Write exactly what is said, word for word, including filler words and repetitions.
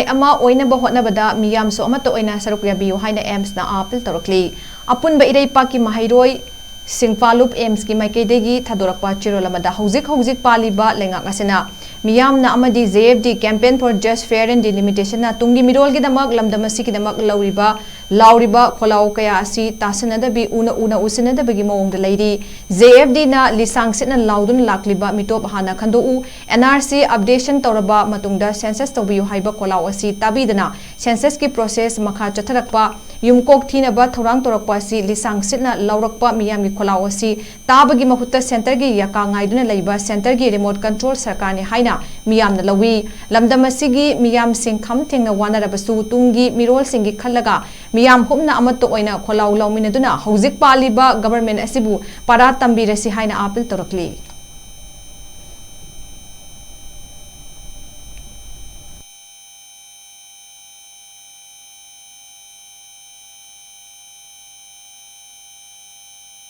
ꯑꯃ ꯑꯣꯏꯅꯕ ꯍꯣꯠꯅꯕꯗ ꯃꯤꯌꯥꯝꯁꯨ ꯑꯃꯠꯇ ꯑꯣꯏꯅ ꯁꯔꯨꯛ ꯌꯥꯕꯤꯌꯨ ꯍꯥꯏꯅ ꯑꯦꯝꯁꯅ ꯑꯥꯄꯤꯜ ꯇꯧꯔꯛꯂꯤ꯫ ꯑꯄꯨꯟꯕ ꯏꯔꯩꯄꯥꯛꯀꯤ ꯃꯍꯩꯔꯣꯏ ꯁꯤꯡꯐꯥꯂꯨꯞ ꯑꯦꯝꯁꯀꯤ ꯃꯥꯏꯀꯩꯗꯒꯤ ꯊꯥꯗꯣꯔꯛꯄ ꯆꯦꯔꯣꯜ ꯑꯃꯗ ꯍꯧꯖꯤꯛ ꯍꯧꯖꯤꯛ ꯄꯥꯜꯂꯤꯕ ꯂꯩꯉꯥꯛ ꯑꯁꯤꯅ ꯃꯤꯌꯥꯝꯅ ꯑꯃꯗꯤ J F D Campaign for Just Fair and Delimitation ꯅ ꯇꯨꯡꯒꯤ ꯃꯤꯔꯣꯜꯒꯤꯗꯃꯛ ꯂꯝꯗꯝ ꯑꯁꯤꯒꯤꯗꯃꯛ ꯂꯧꯔꯤꯕ ꯂꯥꯎꯔꯤꯕ ꯈꯣꯜꯂꯥꯎ ꯀꯌꯥ ꯑꯁꯤ ꯇꯥꯁꯤꯟꯅꯗꯕꯤ ꯎꯅ ꯎꯅ ꯎꯁꯤꯟꯅꯗꯕꯒꯤ ꯃꯑꯣꯡꯗ ꯂꯩꯔꯤ꯫ J F D ꯅ ꯂꯤꯁꯥꯡ ꯁꯤꯠꯅ ꯂꯥꯎꯗꯨꯅ ꯂꯥꯛꯂꯤꯕ ꯃꯤꯇꯣꯞ ꯍꯥꯟꯅ ꯈꯟꯗꯣꯛꯎ, N R C updation ꯇꯧꯔꯕ ꯃꯇꯨꯡꯗ census ꯇꯧꯕꯤꯌꯨ ꯍꯥꯏꯕ ꯈꯣꯜꯂꯥꯎ ꯑꯁꯤ ꯇꯥꯕꯤꯗꯅ census ꯀꯤ process ꯃꯈꯥ ꯆꯠꯊꯔꯛꯄ, ꯌꯨꯝꯀꯣꯛ ꯊꯤꯅꯕ ꯊꯧꯔꯥꯡ ꯇꯧꯔꯛꯄ ꯑꯁꯤ ꯂꯤꯁꯥꯡ ꯁꯤꯠꯅ ꯂꯧꯔꯛꯄ ꯃꯤꯌꯥꯝꯒꯤ ꯈꯣꯜꯂꯥꯎ ꯑꯁꯤ ꯇꯥꯕꯒꯤ ꯃꯍꯨꯠꯇ centre ꯒꯤ ꯌꯥꯀꯥ ꯉꯥꯏꯗꯨꯅ ꯂꯩꯕ centre ꯒꯤ remote control ꯁꯔꯀꯥꯔꯅꯤ ꯍꯥꯏꯅ ꯃꯤꯌꯥꯝꯅ ꯂꯧꯏ꯫ ꯂꯝꯗꯝ ꯑꯁꯤꯒꯤ ꯃꯤꯌꯥꯝꯁꯤꯡ ꯈꯝ ꯊꯦꯡꯅ ꯋꯥꯅꯔꯕꯁꯨ ꯇꯨꯡꯒꯤ ꯃꯤꯔꯣꯜꯁꯤꯡꯒꯤ ꯈꯜꯂꯒ ꯃꯤꯌꯥꯝ ꯍꯨꯞꯅ ꯑꯃꯠꯇ ꯑꯣꯏꯅ ꯈꯣꯜꯂꯥꯎ ꯂꯥꯎꯃꯤꯟꯅꯗꯨꯅ ꯍꯧꯖꯤꯛ ꯄꯥꯜꯂꯤꯕ government ꯑꯁꯤꯕꯨ ꯄꯥꯔꯥ ꯇꯝꯕꯤꯔꯁꯤ ꯍꯥꯏꯅ ꯑꯥꯄꯤꯜ ꯇꯧꯔꯛꯂꯤ꯫